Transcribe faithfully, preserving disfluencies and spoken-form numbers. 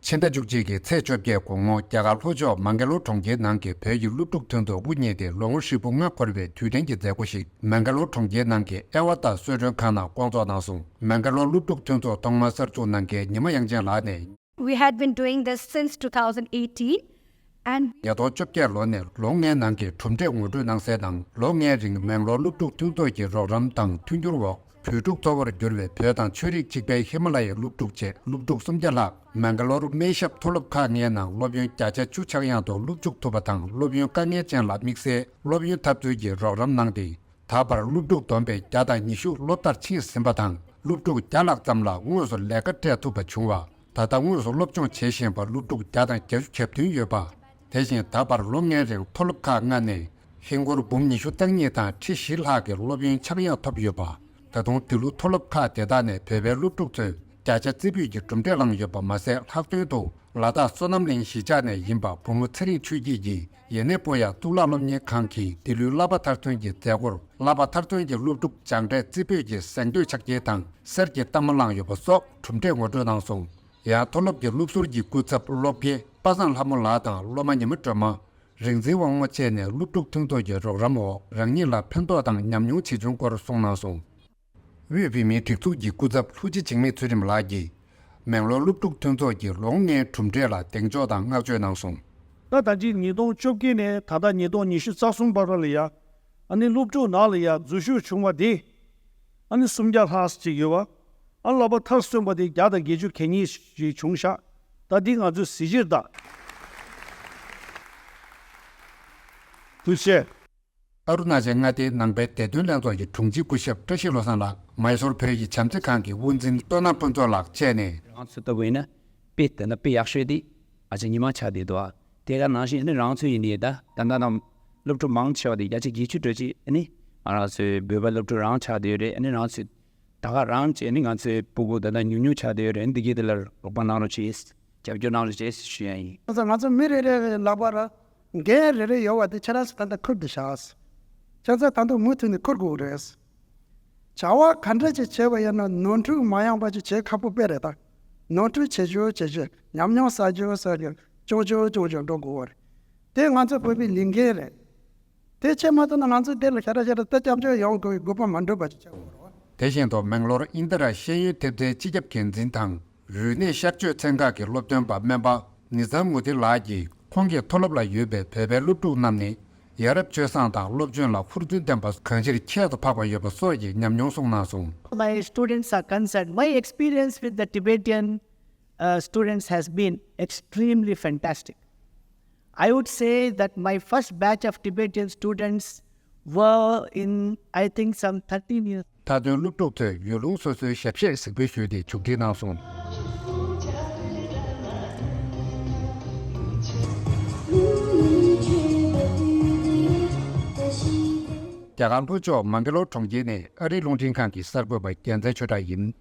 ཕྱི་ཟླ་བཅུ་གཅིག་གི་ཚེས་བཅོ་བརྒྱད་དགོང་མོ། རྒྱ་གར་ལྷོ་ཕྱོགས་མང་གེ་ལོར་གྲོང་ཁྱེར་ནང་གི་བོད་ཀྱི་སློབ་ཕྲུག་མཐུན་ཚོགས་དབུ་བརྙེས་ཏེ་ལོ་ངོ་ཧྲིལ་པོ་ལྔ་འཁོར་བའི་དུས་དྲན་གྱི་མཛད་སྒོ་ཞིག་མང་གེ་ལོར་གྲོང་ཁྱེར་ནང་གི་ཨེ་ཝ་ཏཱ་གསོལ་མགྲོན་ཁང་ནང་བསྐོང་ཚོགས་གནང་སོང་། མང་གེ་ལོར་སློབ་ཕྲུག་མཐུན་ཚོགས་ཐོག་མར་གསར་འཛུགས་གནང་མཁན་ཉི་མ་དབྱངས་ཅན་ལགས་ནས། We had been doing this since two thousand eighteen, and ཉིས་སྟོང་བཅོ་བརྒྱད་ལོ་ནས་ལོ་ལྔའི་ནང་གི་གྲུབ་འབྲས་ངོ་སྤྲོད་གནང་གསལ་ནང་། ལོ་ལྔའི་རིང་མེང་ལོར་སློབ་ཕྲུག་མཐུན་ཚོགས་ཀྱི་རོགས་རམ་དང་མཐུན་འགྱུར་འོག་བོད་ཕྲུག་གཙོ་བོར་གྱུར་བའི་བོད་དང་ཆོས་རིག་གཅིག་པའི་ཧི་མ་ལ་ཡའི་སློབ་ཕྲུག་བཅས་སློབ་ཕྲུག་སུམ་བརྒྱ་ལྷག་མང་གེ་ལོར་སྨན་ཞབས་མཐོ་སློབ་ཁག་ལྔའི་ནང་སློབ་ཡོན་བརྒྱ་ཆ་བཅུ་ཆག་ཡང་དུ་སློབ་འཇུག་ཐུབ་པ་དང་། སློབ་ཡོན་དཀའ་ངལ་ཅན་ལ་དམིགས་བསལ་སློབ་ཡོན་ཐབས་འཚོལ་གྱི་རོགས་རམ་གནང་སྟེ། ད་བར་སློབ་ཕྲུག་བསྡོམས་པས་བརྒྱ་དང་ཉི་ཤུ་སློབ་མཐར་ཕྱིན་ཟིན་པ་དང་། སློབ་ཕྲུག་བརྒྱ་ལྷག་ཙམ་ལ་དངོས་སུ་ལས་ཀ་སྤྲད་ཐུབ་པ་བྱུང་བ། ད་ལྟ་དངོས་སུ་སློབ་སྦྱོང་བྱེད་བཞིན་པ་སློབ་ཕྲུག་བརྒྱ་དང་བརྒྱད་ཅུ་གྱ་བདུན་ཡོད་པ། དེ་བཞིན་ད་བར་ལོ་ལྔའི་རིང་མཐོ་སློབ་ཁག་ལྔ་ནས་ཧིན་སྒོར་འབུམ་ཉི་ཤུ་རྩ་གཉིས་དང་ཁྲི་བཞི་ལྷག་གི་སློབ་ཡོན་ཆག་ཡང་ཐོབ་ཡོད་པ། ད་དུང་འདི་ལོ་མཐོ་སློབ་ཁག་དེ་དག་ནས་བོད་པའི་སློབ་ཕྲུག་ཚོས་བརྒྱ་ཆ་རྩེ་ཕུད་ཀྱི་གྲུབ་འབྲས་བླངས་ཡོད་པ་མ་ཟད། ལྷག་དོན་དུ་ལ་དྭགས་བསོད་ནམས་གླིང་གཞིས་ཆགས་ནས་ཡིན་པ་བུ་མོ་ཚེ་རིང་ཆོས་སྐྱིད་ཀྱིས་ཡེ་ནས་སྤོ་ཡ་གཙུག་ལག་སློབ་གཉེར་ཁང་གིས་འདི་ལོའི་བསླབ་པ་མཐར་སོན་གྱི་མཛད་སྒོར་བསླབ་པ་མཐར་སོན་གྱི་སློབ་ཕྲུག་སྦྱངས་འབྲས་རྩེ་ཕུད་ཀྱི་གཟེངས་བསྟོད་ཆ་རྐྱེན་དང་གསེར་གྱི་རྟགས་མ་བླངས་ཡོད་པ་སོགས་གྲུབ་འབྲས་ངོ་སྤྲོད་གནང་སོང་། ཡང་མཐོ་སློབ་ཀྱི་སློབ་ཟུར་གྱི་སྐུ་ཚབ་སློབ་དགེ་པ་སངས་ལྷ་མོ་ལགས་དང་སློབ་མ་ཉི་མ་སྒྲོལ་མ། རིག་འཛིན་དབང་མོ་བཅས་ནས་སློབ་ཕྲུག་མཐུན་ཚོགས་ཀྱི་རོགས་རམ་འོག་རང་ཉིད་ལ་ཕན་ཐོགས་དང་ཉམས་མྱོང་ཇི་བྱུང་སྐོར་གསུངས་གནང་སོང་། དབུས་བོད་མིའི་སྒྲིག་འཛུགས་ཀྱི་སྐུ་ཚབ་ལྷུན་རྩེ་འཇིགས་མེད་ཚུལ་ཁྲིམས་ལགས་ཀྱིས། མེང་ལོར་སློབ་ཕྲུག་མཐུན་ཚོགས་ཀྱི་ལོ་ལྔའི་གྲུབ་འབྲས་ལ་གདེང་འཇོག་དང་བསྔགས་བརྗོད་གནང་སོང་། ད་ད་ཅི་ཉིས་སྟོང་བཅོ་བརྒྱད་ནས་ད་ལྟ་ཉིས་སྟོང་ཉི་ཤུ་རྩ་གསུམ་བར་ལ་ཡ། ཨ་ནི་སློབ་ཕྲུག་ནང་ལ་ཡ་འཛུལ་ཞུགས་བྱུང་བ་དེ། ཨ་ནི་སུམ་བརྒྱ་ལྷག་ཅིག་ཡོད་པ། ཨ་ནི་བསླབ་པ་མཐར་སོན་པ་དེ་བརྒྱ་དང་བརྒྱད་ཅུ་གྱ་གཉིས་ཞིག་བྱུང་ཤག་ད་འདི་ང་ཚོས་གཟི་བརྗིད་དང་། ཐུགས་རྗེ་ཆེ། ཨ་རུ་ན་ཅལ་མངའ་སྡེའི་ནང་པའི་བདེ་དོན་ལྷན་ཚོགས་ཀྱི་དྲུང་ཆེ་སྐུ་ཞབས་བཀྲ་ཤིས་བློ་བཟང་ལགས། མའི་སོར་བོད་ཀྱི་བྱམས་བརྩེ་ཁང་གི་དབུ་འཛིན་བསོད་ནམས་ཕུན་ཚོགས་ལགས་བཅས་ནས། རང་ཚོ་ལྟ་བུ་ཡིན་ན་དཔེ་དེ་ན་དཔེ་ཡག་ཤོས་དེ་ཨ་ཅག་ཉི་མ་ཆགས་བསྡད་འདུག་ཨ། དེ་ག་ནང་བཞིན་ཨ་ནི་རང་ཚོ་ཡིན་དེ་ད་ད་ལྟ་ནང་སློབ་ཕྲུག་མང་ཆེ་བ་དེ་བརྒྱ་ཆ་བརྒྱད་ཅུ་འགྲོ་ཅིག་ཨ་ནི་ང་རང་ཚོའི་བོད་པ་སློབ་ཕྲུག་རང་ཆགས་བསྡད་ཡོད་རེད། ཨ་ནི་རང་ཚོའི་ད་ག་རང་བྱས་ནི་ང་ཚོའི་སྤུ་གུ་ད་ལྟ་ཉུང་ཉུང་ཆགས་བསྡད་ཡོད་རེད། འདི་གའི་དེ་ལ་རོགས་པ་གནང་རོགས་བྱེད། རྒྱབ་སྐྱོར་གནང་རོགས་བྱེད་ཞུ་ཡ་ཡིན། ང་ཚོ་ང་ཚོ་མི་རེ་རེ་ལག་པ་ར་འགན་རེ་རེ་ཡོད་པ་དེ་ཁྱེད་རང་ཚོ་ད་ལྟ་ཁུར་དུ་བཞག་ཁྱེད་ཚོ་ད་དུང་མུ་མཐུད་ནས་ཁུར་དགོས་རེད། བྱ་བ་ག་འདྲ་ཅིག་བྱས་པ་ཡིན་ན་ནོར་འཁྲུལ་མ་ཡོང་པ་ཅིག་བྱེད་ཁག་པོ་དཔེ་རེད་ད། ནོར་འཁྲུལ་བྱེད་ཆོག་བྱེད་ཆོག་ཉམས་མྱོང་བསགས་ཆོག་བསགས་ཆོག་སྐྱོང་ཆོག་སྐྱོང་ཆོག་འགྲོ་དགོས་པ་རེད། དེ་ང་ཚོ་བོད་པའི་ལས་འགན་རེད། དེ་བྱས་མ་ཐུབ་ན་ང་ཚོ་དེ་ལ་ཞེ་དྲག་ཞེ་དྲག་ད་སྐྱབས་བཅོལ་ཡོང་དགོས་པའི་དགོས་པ་མ་འགྲུབ་པ་ཅིག་བྱེད་དགོས་རེད་བ། དེ་བཞིན་དུ་མེང་ལོར་ཨིན་ད་ར་ཤེས་ཡོན་ཐེབས་རྩའི་སྤྱི་ཁྱབ་འགན་འཛིན་དང་རུས་ནད་གཤག་བཅོས་ཚན་ཁག་གི་སློབ་སྟོན་པ་སྨན་པ་ནི་ཛམ་མུ་དི་ལགས་ཀྱིས་ཁོང་གི་མཐོ་སློབ་ལ་ཡོད་པའི་བོད་པའི་སློབ་ཕྲུག་རྣམས་ནི་ཡ་རབས་སྤྱོད་བཟང་དང་སློབ་སྦྱོང་ལ་ཧུར་བརྩོན་ལྡན་པ་གང་ཅིར་ཁྱད་དུ་འཕགས་པ་ཡོད་པ་སོགས་ཀྱི་ཉམས་མྱོང་གསུངས་གནང་སོང་། My students are concerned. My experience with the Tibetan uh, students has been extremely fantastic. I would say that my first batch of Tibetan students were in, I think, some thirteen years. མཐའ་དོན་སློབ་ཕྲུག་ཚོས་ཡུལ་ལུང་སོ་སོའི་ཞབས་གཞས་གཟིགས་འབུལ་ཞུས་ཏེ་མཇུག་སྒྲིལ་གནང་སོང་། རྒྱ་གར་ལྷོ་ཕྱོགས་མང་གེ་ལོར་གྲོང་ཁྱེར་ནས་ཨ་རིའི་རླུང་འཕྲིན་ཁང་གི་གསར་འགོད་པ་རྒྱལ་མཚན་ཆོས་གྲགས་ཡིན།